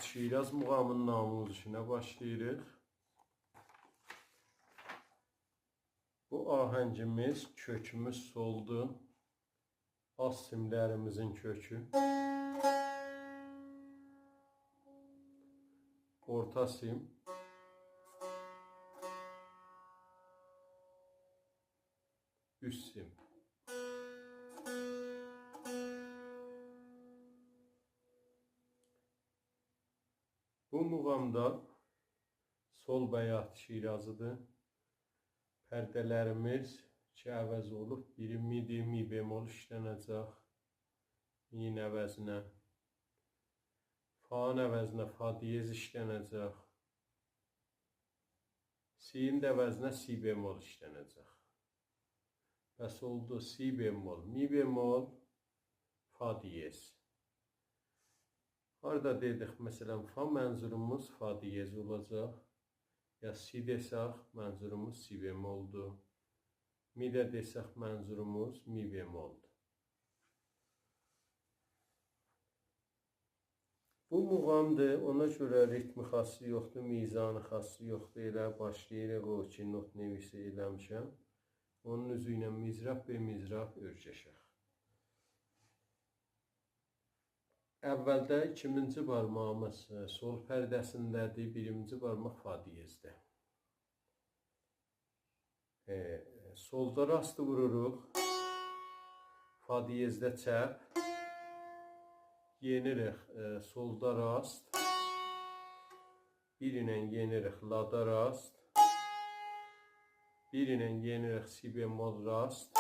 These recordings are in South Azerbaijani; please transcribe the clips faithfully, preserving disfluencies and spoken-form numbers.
شیراز موغامین ناموزوشونا باشلاییریق. بو آهنگیمیز، کؤکوموز سولدور. آلت سیملریمیزین کؤکو. اورتا سیم. اوست سیم. بو موغامدا سول بیات شیرازی‌دیر. پرده‌لریمیز کی عوض اولوب، بیری می‌دیر، می بمل ایشلنه‌جک. می‌نین عوضینه. فانین عوضینه فا دیز ایشلنه‌جک. سی‌نین ده عوضینه سی بمل ایشلنه‌جک. پس اولدو سی بمل، می بمل، فا دیز. هاردا دئدیک، مثلا، فا، منظوروموز فا دیز اولاجاق. یا سی دئسک، منظوروموز سی بملدور. می ده دئسک، منظوروموز می بملدور. بو موغامدیر، اونا گؤره ریتم خاصی یوخدور، میزان خاصی یوخدور. ائله باشلاییریق او کی نت‌نویسی ائله‌میشم. اونون اوزو ایله مضراب به مضراب اؤرگشک. اولده ایکیمینجی بارماغیمیز، ائ، سول پرده‌سینده‌دیر، بیرینجی بارماق فا دیزده. ائ، سولدا راست ووروروق. فا دیزده چپ. یئنیریک، ائ، سولدا راست. بیر ایله یئنیریک لادا راست. بیر ایله یئنیریک سی بمل راست.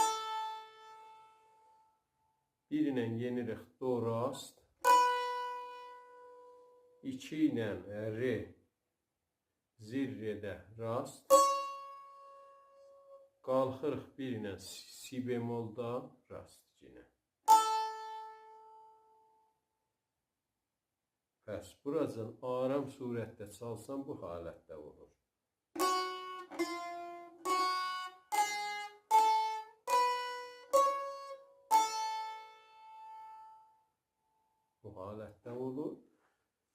بیر ایله یئنیریک دو راست. ایکی ایله، ائ، ر. زیر رده راست. قالخیریق بیر ایله سی، سی بملدا راست یئنه. پس بوراجان آرام صورتده چالسام بو حالتده اولور. بو حالتده اولور.